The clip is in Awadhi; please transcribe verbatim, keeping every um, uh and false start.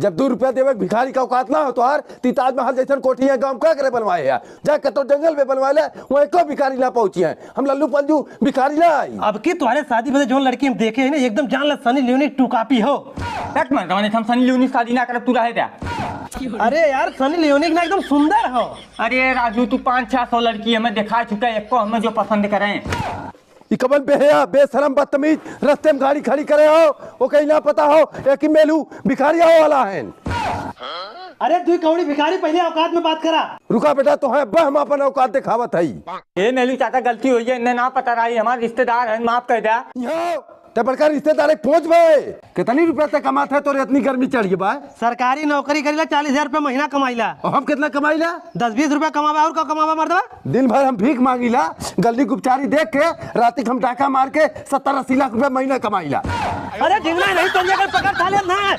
जब दू रुपया देवे के भिखारी का औकात ना हो तोहार, ती ताजमहल जैसन कोठी है गाँव का करे बनवाए है? जा कतो जंगल में बनवा ले, वहाँ एको भिखारी ना पहुँची है। हम लल्लू पंजू भिखारी ना आई। अब की तुम्हारे शादी बदे जौन लड़की हम देखे हैं ना, एकदम जान ला सनी लियोनी टू कॉपी हो। एक मिनट, मैंने हम सनी लियोनी शादी ना करब, तू रहे जा। अरे यार, सनी लियोनी ना एकदम सुंदर हो। अरे राजू, तू पाँच छह सौ लड़की हमें दिखा चुका है, एको हमें जो पसंद करें। ई कवन बेहया, बेशरम, बदतमीज, रस्ते में गाड़ी खड़ी करे हो, ओके ना पता हो, एक ही मेलू भिखारी आओ वाला है। अरे दुई कौड़ी भिखारी, पहले औकात में बात करा। रुका बेटा, तो है बह, हम अपन औकात दिखावत हई। ए मेलू चाचा, गलती हुई है, इन्हें ना पता रही, हमारे रिश्तेदार हैं, माफ कर दे। यहाँ ते बड़का रिश्तेदार एक पहुंच बे। कितनी रुपया ते कमात है, तोरे इतनी गर्मी चढ़ी बा? सरकारी नौकरी करीला, चालीस हजार रुपया महीना कमाईला। और हम कितना कमाईला? दस बीस रुपया कमावा, और का कमावा मर्दवा? दिन भर हम भीख मांगीला, गली गुपचारी देख के, राती के हम डाका मार के सत्तर अस्सी लाख रुपया महीना कमाईला। अरे जिंदा नहीं तो ये पकड़ खा ले ना।